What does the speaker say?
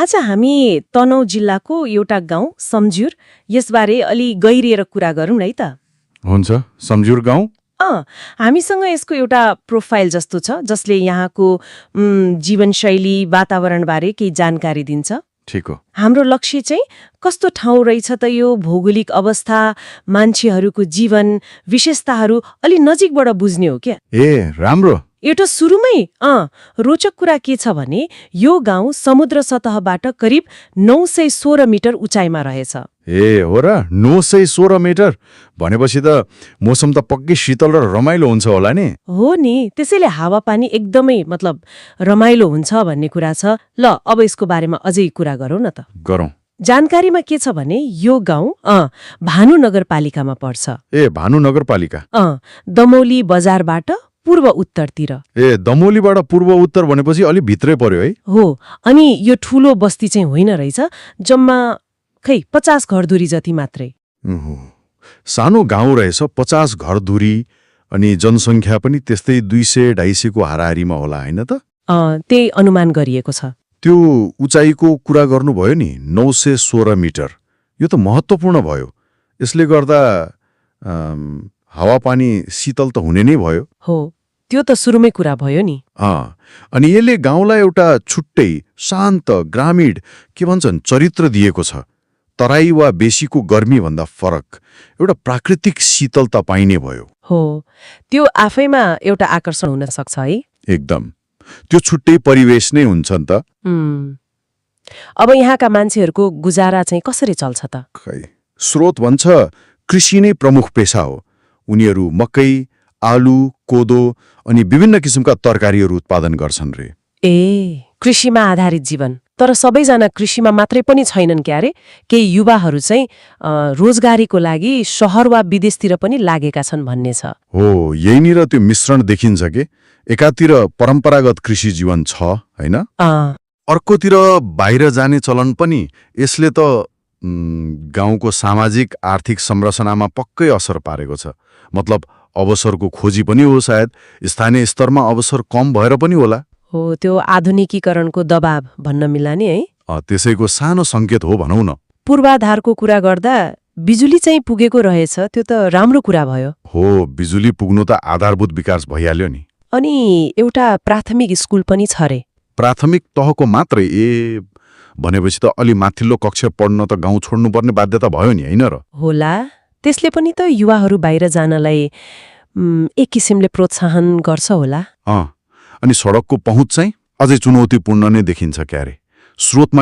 आज हामी तनहुँ जिल्लाको एउटा गाउँ सम्झुर यसबारे अलि गहिरिएर कुरा गरौँ है त। हुन्छ। सम्झुर गाउँ हामीसँग यसको एउटा प्रोफाइल जस्तो छ जसले यहाँको जीवनशैली वातावरणबारे केही जानकारी दिन्छ। ठिक हो। हाम्रो लक्ष्य चाहिँ कस्तो ठाउँ रहेछ त यो, भौगोलिक अवस्था, मान्छेहरूको जीवन विशेषताहरू अलि नजिकबाट बुझ्ने हो क्या। ए राम्रो। एउटा सुरुमै रोचक कुरा के छ भने यो गाउँ समुद्र सतहबाट करिब 916 मिटर उचाइमा रहेछ। ए हो र, 916 मिटर भनेपछि त मौसम त पक्कै शीतल र रमाइलो हुन्छ होला नि। हो नि, त्यसैले हावापानी एकदमै रमाइलो हुन्छ भन्ने कुरा छ। ल अब यसको बारेमा अझै कुरा गरौँ न त। गरौँ। जानकारीमा के छ भने यो गाउँ भानु नगरपालिकामा पर्छ। ए भानु नगरपालिका। दमौली बजारबाट पूर्व उत्तरतिर। ए दमौलीबाट पूर्व उत्तर भनेपछि अलि भित्रै पर्यो है। हो, अनि यो ठूलो बस्ती चाहिँ होइन रहेछ, जम्मा 50 घरधुरी जति मात्रै। सानो गाउँ रहेछ, 50 घरधुरी, अनि जनसङ्ख्या पनि त्यस्तै 200-250 को हाराहारीमा होला हैन त? त्यही अनुमान गरिएको छ। त्यो उचाइको कुरा गर्नुभयो नि, 916 मिटर, यो त महत्त्वपूर्ण भयो। यसले गर्दा हावापानी शीतल त हुने नै भयो। हो, त्यो त सुरुमै कुरा भयो नि। अनि यसले गाउँलाई एउटा छुट्टै शान्त ग्रामीण के भन्छन् चरित्र दिएको छ। तराई वा बेसीको गर्मी भन्दा फरक एउटा प्राकृतिक शीतलता पाइने भयो। हो, त्यो आफैमा एउटा आकर्षण हुन सक्छ है। एकदम, त्यो छुट्टै परिवेश नै हुन्छ नि त। अब यहाँका मान्छेहरूको गुजारा चाहिँ कसरी चल्छ त? स्रोत भन्छ कृषि नै प्रमुख पेशा हो। उनीहरू मकै, आलु, कोदो अनि विभिन्न किसिमका तरकारीहरू उत्पादन गर्छन् रे। ए, कृषिमा आधारित जीवन। तर सबैजना कृषिमा मात्रै पनि छैनन् क्यारे। केही युवाहरू चाहिँ रोजगारीको लागि शहर वा विदेशतिर पनि लागेका छन् भन्ने छ। हो, यहीँनिर त्यो मिश्रण देखिन्छ के। एकातिर परम्परागत कृषि जीवन छ हैन, अर्कोतिर बाहिर जाने चलन पनि। यसले त गाउँको सामाजिक आर्थिक संरचनामा पक्कै असर पारेको छ। मतलब अवसरको खोजी पनि हो, सायद स्थानीय स्तरमा अवसर कम भएर पनि होला। हो, त्यो आधुनिकीकरणको दबाव भन्न मिल्ला नि है। त्यसैको सानो संकेत हो भनौँ न। पूर्वाधारको कुरा गर्दा बिजुली चाहिँ पुगेको रहेछ, त्यो त राम्रो कुरा भयो। हो, बिजुली पुग्नु त आधारभूत विकास भइहाल्यो नि। अनि एउटा प्राथमिक स्कुल पनि छ रे। प्राथमिक तहको मात्रै? ए, भनेपछि त अलि माथिल्लो कक्षा पढ्न त गाउँ छोड्नुपर्ने बाध्यता भयो नि हैन र? होला, त्यसले पनि त युवाहरू बाहिर जानलाई एक किसिमले प्रोत्साहन गर्छ होला। अनि सडकको पहुँच चाहिँ अझै चुनौतीपूर्ण नै देखिन्छ क्यारे। स्रोतमा